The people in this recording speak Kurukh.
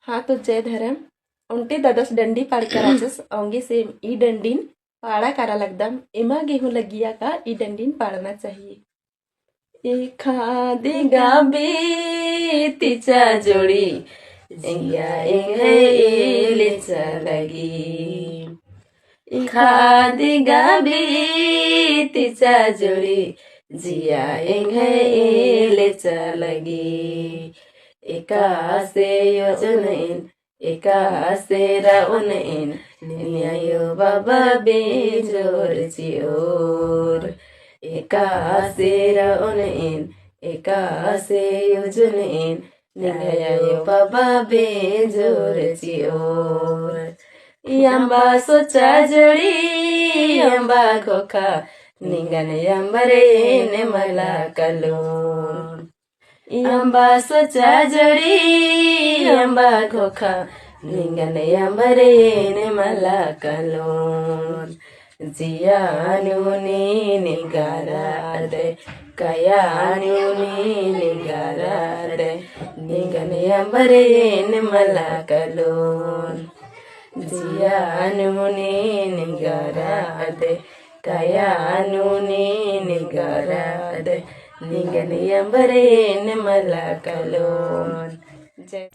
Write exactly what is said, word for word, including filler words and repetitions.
हाँ तो जय धरम। ओन्टे ददस डंडी पाड़का रहचस, औंगे से ई डंडीन पाड़ा कारा लगदम। एमा गे हूँ लग्गिया का ई डंडीन पाड़ना चाहिए। एखादी गाबी तिचा जोड़ी, जिया एंग्है एलेचा लगी। एखादी गाबी तिचा जोड़ी, जिया एंग्है एलेचा लगी। एकासे योजन एन, एकासे रओन एन, निंग्है अयो बाबा बेंजोर चिओर। एकासे रओन एन, एकासे योजन एन, निंग्है अयो बाबा बेंजोर चिओर। अम्बा सोचा जोड़ी, अम्बा घोखा, निंगन अम्बरेन मला कालोन। अम्बा सोचा जोड़ी, अम्बा घोखा, निंगन अम्बरेन मला कालोन। जिया नू नीन गारा दे, कया नू नीन गारा दे, निंगन अम्बरेन मला कालोन। जिया नू नीन गारा दे, कया नू नीन गारा दे, निंगन अम्बरेन मला कालोन। जय।